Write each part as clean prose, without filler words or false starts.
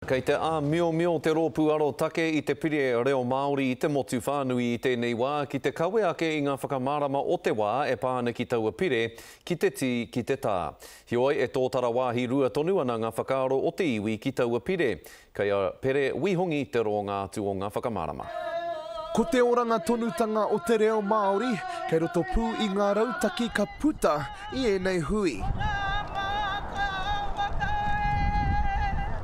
Kei te āmiomio te Rōpū Arotake i te Pire Reo Māori i te motu whānui i tēnei wā ki te kawe ake i ngā whakamārama o te wā e pā ana ki taua pire, ki te tī, ki te tā. Heoi, e tōtara wāhi rua tonu ana ngā whakaaro o te iwi ki taua pire. Kei a Pere Wihongi te roanga atu o ngā whakamārama. Ko te oranga tonutanga o te reo Māori kei roto pū i ngā rautaki ka puta i ēnei hui.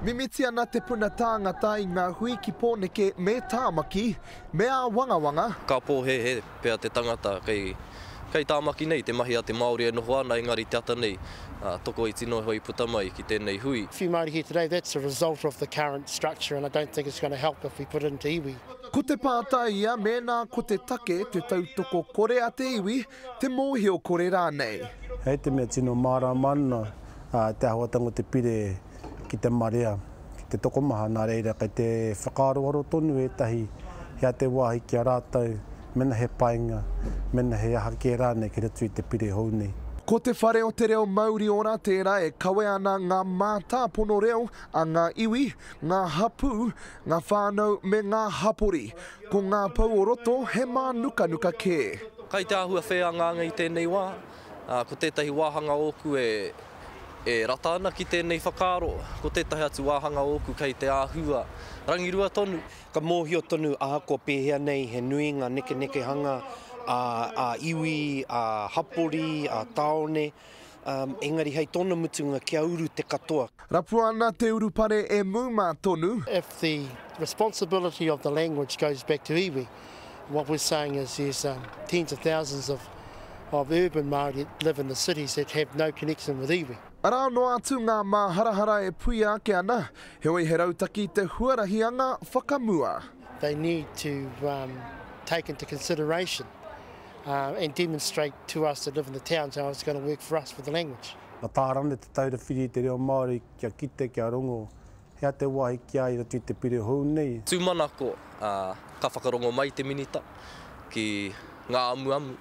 Mimiti ana te puna tāngata i ngā hui ki Pōneke me Tāmaki, me āwangawanga. Ka pōhēhē pea te tangata kei, kei Tāmaki nei te mahi a te Māori e noho ana engari te ata nei, tokoiti noa iho i puta mai ki tēnei hui. Few Māori here today, that's a result of the current structure and I don't think it's going to help if we put it into iwi. Ko te pātai ia mēnā ko te take te tautoko kore a te iwi, te mōhio kore rānei. Hei te mea tino mārāma ana te āhuatanga o te pire ki te marea, ki te tokomaha, nā reira kei te whakaaroaro tonu ētahi he aha te wāhi ki a rātou, mēnā he painga, mēnā he aha kē rānei kei roto i te pire hou nei. Ko Te Whare o te Reo Mauri Ora tērā e kawe ana ngā mātāpono reo a ngā iwi, ngā hapū, ngā whānau me ngā hapori. Ko ngā pou o roto he mānukanuka kē. Kai te āhua whēangaanga i tēnei wā, ā, ko tētahi wāhanga ōku e, e rata ana ki tēnei whakaaro, ko tētahi atu wāhanga ōku kei te āhua rangirua tonu. Ka mōhio tonu ahakoa pēhea nei he nui ngā nekenekehanga ā-iwi, ā-hapori, ā-tāone, engari hei tōna mutunga kia uru te katoa. Rapua ana te urupare e mūmā tonu. If the responsibility of the language goes back to iwi, what we're saying is there's tens of thousands of of urban Māori that live in the cities that have no connection with iwi. Arā noa atu ngā māharahara e puia ake ana, heoi he rautaki te huarahi anga whakamua. They need to take into consideration and demonstrate to us that live in the towns how it's going to work for us with the language. Mataara ana Te Taura Whiri i te Reo Māori kia kite, kia rongo, he aha te wāhi ki a ia i roto i te pire hou nei. Tūmanako, ā, ka whakarongo mai te Minita ki ngā amuamu,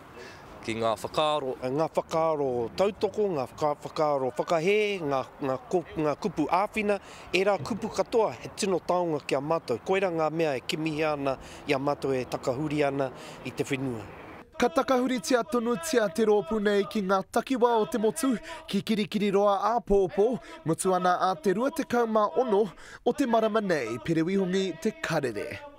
ki ngā whakaaro. Ngā whakaaro tautoko, ngā whakaaro whakahē, ngā, ngā, ngā kupu āwhina, ērā kupu katoa he tino taonga ki a mātou. Koirā ngā mea e kimihia ana i a mātou e takahuri ana i te whenua. Ka takahuritia tonutia te rōpū nei ki ngā takiwā o te motu, ki Kirikiriroa āpōpō, mutu ana a te 26 o te marama nei, Pere Wihongi, Te Karere.